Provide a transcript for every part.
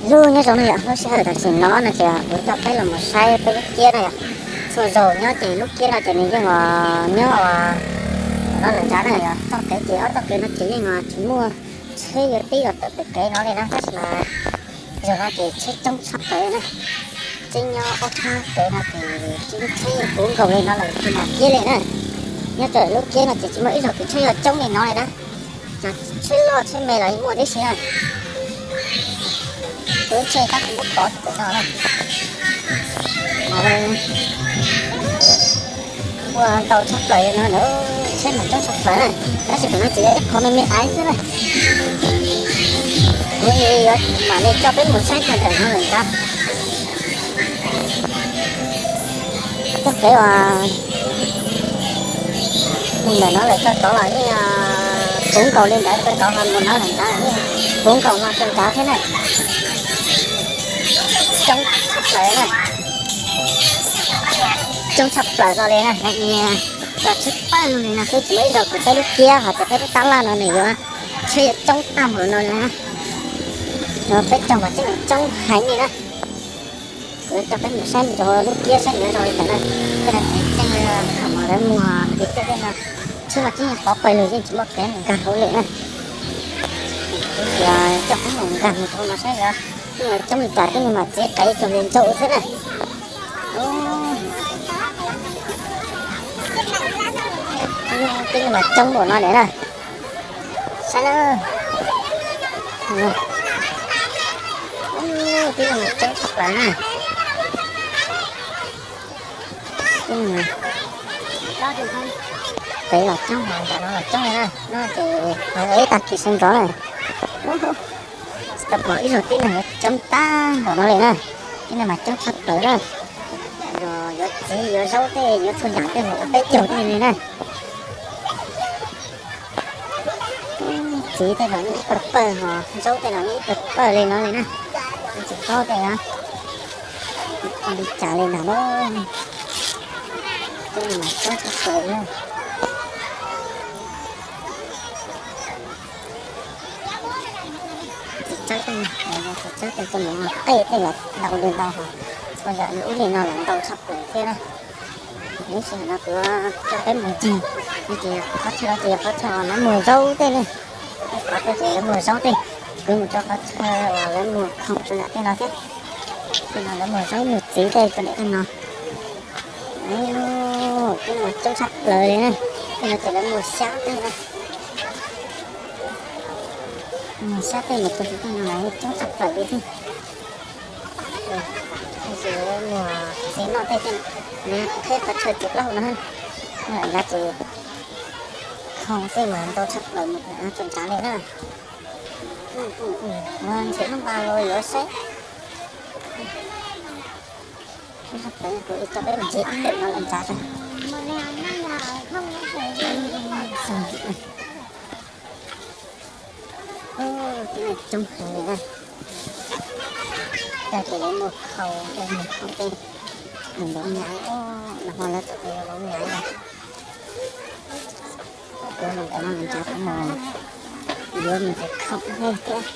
Lub nyob zoo no yog lub sij hawm tam sim no no ces kuv coj peb los mus saib peb lub kiab no yog. Txhua zaus nyob ces lub kiab no ces nws yeej nyob ua no lawm ntawd na yog. Txoj kev ces ob txoj kev no ces yeej tsis muaj tsheb yuav tib los tawm pem kev no li na, tab sis mas zaum no ces tsheb coob tshaj plaws na. Tseem nyob ob txoj kev no ces tsheb puv nkaus li no lawm tsis nram kiab li na. Nyob rau lub kiab no ces tsis muaj ib zaug kev tsheb yuav coob li no li na. Cov tsheb loj tsheb me los yeej muaj tib si na. Kuv tsheb tab kuv muab pov tim no na. Ua ntau tshaj plaws no na, tsheb mas coob tshaj plaws na. Tab sis tam no tsis yog ib qho me me aiv xwb na. Kuv yuav mam li coj peb mus saib tag ntawm no lawm ntawd. Txoj kev uas mus ntawm no lawm rau tod los yeej puv nkaus li ntawd, rau tod los mus no lawm ntawd yeej puv nkaus no rau ntawd thiab na. Coob tshaj plaws na. Coob tshaj plaws no li na, cov tsheb pawg li no xwb tsis muaj ib zaug kuv peb lub kiab hos tias peb lub tab laj no nws yuav tsheb yuav coob tag npaum no li na. No peb caug mas tsheb coob heev li na. Kuv coj peb mus saib ntsoov lub kiab saib yuav zoo li cas na. Tej no ces tej thaum uas lawv muag ces tej no tsheb mas tib pov pawg lug yeej tsis muaj kev mus nkag hauv lawm na. Kuv coj peb mus nkag mus rau no saib yuav coob li cas, tej no mas txiv qev cuag li ntsaum xwb na. Tej no mas coob npaum no lawm na. Saib na. Tib neeg coob tshaj plaws na. Tib neeg pem los coob, nram no los coob li na. No ces ib tag kis sawv ntxov na. Tsis tau pom ib zaug tib neeg yuav coob tag npaum no li na. Tib neeg mas coob tshaj plaws na. Yuav txiv yuav zaub tej yuav txhua yam tej mus ua peb caug tej li na. Txiv tej los yeej ib pawg pawg hos zaub tej los yeej ib pawg pawg li no li na. Tsis paub tias ua li cas li ntag lauj. Tej no mas coob tshaj plaws na. Txiv tsawb tej, txiv tsawb tej tej mus qej tej los ntau li ntau hos txhua yam li ub li no los ntau tshaj plaws thiab na. Ib sij hawm no kuv coj peb mus ncig, no ces qhov chaw no ces yog qhov chaw lawv muag zaub tej ne. Qhov chaw ces lawv muag zaub tej, kuv mus rau qhov chaw uas lawv muag khoom rau yam tej no thiab. Tej no lawv muag zaub muag txiv tej rau ntawm tej no. Tej no coob tshaj plaws li na. Tej no ces lawv muag xyab tej na. Muag xyab tej mus rau tej no lawv coob tshaj plaws li thiab. Muag txiv noj tej tej, qhib qhov chaw txiv plaub hau no, lam ncav ces khoom tej mas ntau tshaj plaws mus rau nrad li na. Ua ntxim hlub nqa los yuav saib. Kuv coj peb mus ncig ib ntawm no lawm nrad. Coob heev li na. Tag ces lawv muag khau, muag khau tej, mus npau nyaiv, los ho lawv tau mus npau nyaiv na. Kuv mus ntawm no nrad kuv mus yuav mus tus khoom thiab.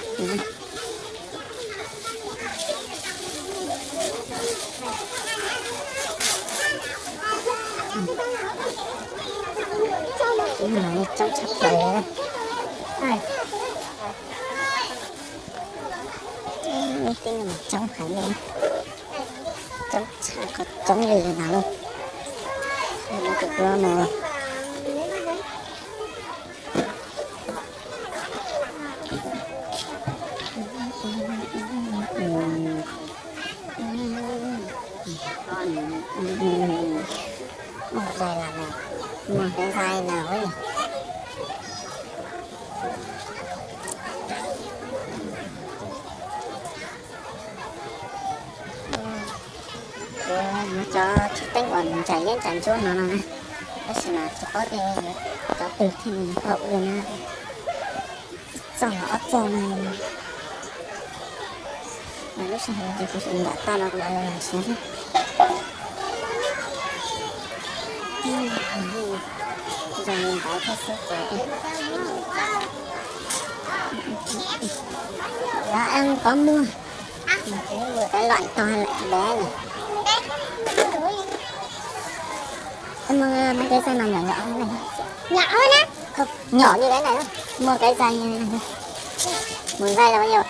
Coob tshaj plaws li. Coob heev li, coob tshaj qhov coob li li ntawd lauj. Kuv mus Muag zais lawm, muag zais lawm. Kuv muab cov tsheb teeb uas ntsais liab ntsais ntsuab no no na, tab sis mas tsis paub tias cov twg thiaj li haum li na. Ib txoj los ob txoj no. Lub sij hawm no ces kuv nram toj no kuv mam li siav thiab. Zoo li ntawd thiab xwb ces, lawv qhov muag. Cái loại to hay loại bé nhỉ? Em mua mấy cái size mà nhỏ nhỏ này. Nhỏ hơn á? Không, nhỏ như cái này thôi. Mua cái size như này thôi. Một size là bao nhiêu ạ?